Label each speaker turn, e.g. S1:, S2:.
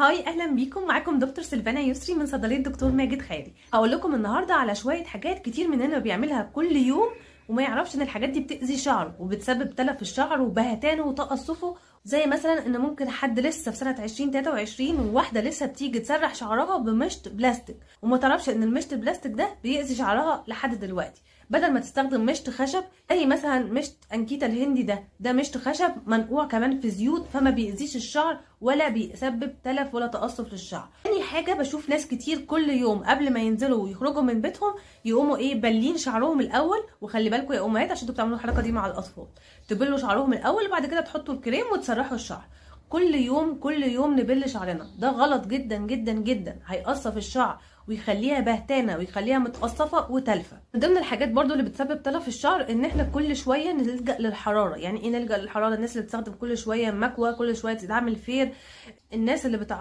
S1: Hi، اهلا بيكم. معاكم دكتور سلفانا يسري من صيدلية دكتور ماجد خيري. هقول لكم النهارده على شوية حاجات كتير مننا بيعملها كل يوم وما يعرفش ان الحاجات دي بتأذي شعره وبتسبب تلف الشعر وبهتانه وتقصفه. زي مثلا ان ممكن حد لسه في سنة 2023 وواحدة لسه بتيجي تسرح شعرها بمشط بلاستيك وما تعرفش ان المشط البلاستيك ده بيأذي شعرها لحد دلوقتي. بدل ما تستخدم مشط خشب، اي مثلا مشط انكيتا الهندي، ده مشط خشب منقوع كمان في زيوت، فما بيأذيش الشعر ولا بيسبب تلف ولا تقصف للشعر. تاني حاجه، بشوف ناس كتير كل يوم قبل ما ينزلوا ويخرجوا من بيتهم يقوموا ايه بالين شعرهم الاول. وخلي بالكم يا امهات عشان انتوا بتعملوا الحركة دي مع الاطفال، تبلوا شعرهم الاول وبعد كده تحطوا الكريم وتسرحوا الشعر. كل يوم كل يوم نبل شعرنا، ده غلط جدا جدا جدا، هيقصف الشعر ويخليها بهتانه ويخليها متقصفه وتلفه. من ضمن الحاجات برضو اللي بتسبب تلف الشعر ان احنا كل شوية نلجا للحرارة. يعني ايه نلجا للحرارة؟ الناس اللي بتستخدم كل شوية مكوة، كل شوية تتعمل فير، الناس اللي